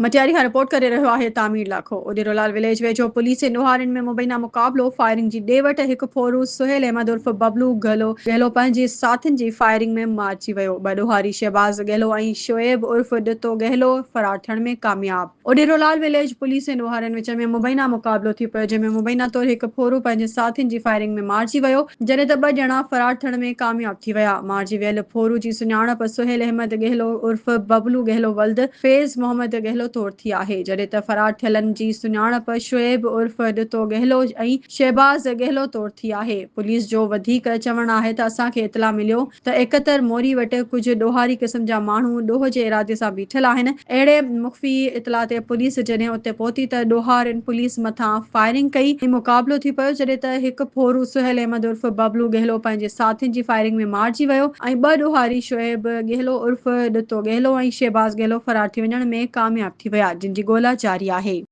مٽياري کان رپورٽ ڪري رهيو آهي تعمير لاکو اڏيرولال وليج ويجهو پوليس ۽ ڏوهارين ۾ مبينا مقابلو، فائرنگ جي ڏي وٺ، هڪ ڦورو سهيل احمد عرف ببلو گهلو گهلو پنهنجي ساٿين جي فائرنگ ۾ مارجي ويو، ٻه ڏوهاري شهباز گهلو ۽ شعيب عرف ڏتو گهلو فرار ٿيڻ ۾ ڪامياب. اڏيرولال وليج پوليس ۽ ڏوهارين وچ ۾ مبينا مقابلو ٿي پيو جنهن ۾ مبينا طور هڪ ڦورو پنهنجي ساٿين جي فائرنگ ۾ مارجي ويو جڏهن ته ٻه ڄڻا فرار ٿيڻ ۾ ڪامياب ٿي ويا. مارجي ويل ڦورو جي سڃاڻپ سهيل احمد گهلو عرف ببلو گهلو ولد فيض محمد ڳهلو طور ٿي آهي، جڏهن ته فرار ٿيلن جي سڃاڻپ شعيب عرف ڏتو ڳهلو ۽ شهباز ڳهلو طور ٿي آهي. پوليس جو وڌيڪ چوڻ آهي ته اسان کي اطلاع مليو ته ايڪهتر موري وٽ ڪجهه ڏوهاري قسم جا ماڻهو ڏوهه جي ارادي سان بيٺل آهن، اهڙي مخفي اطلاع تي پوليس جڏهن اتي پهتي ته ڏوهارين پوليس مٿان فائرنگ ڪئي ۽ مقابلو ٿي پيو، جڏهن ته هڪ ڦورو سهيل احمد عرف ببلو ڳهلو پنهنجي ساٿين جي فائرنگ ۾ مارجي ويو ۽ ٻه ڏوهاري شعيب ڳهلو عرف ڏتو ڳهلو ۽ شهباز ڳهلو فرار ٿي وڃڻ ۾ ڪامياب ٿي ويا، جن جي ڳولا جاري آهي.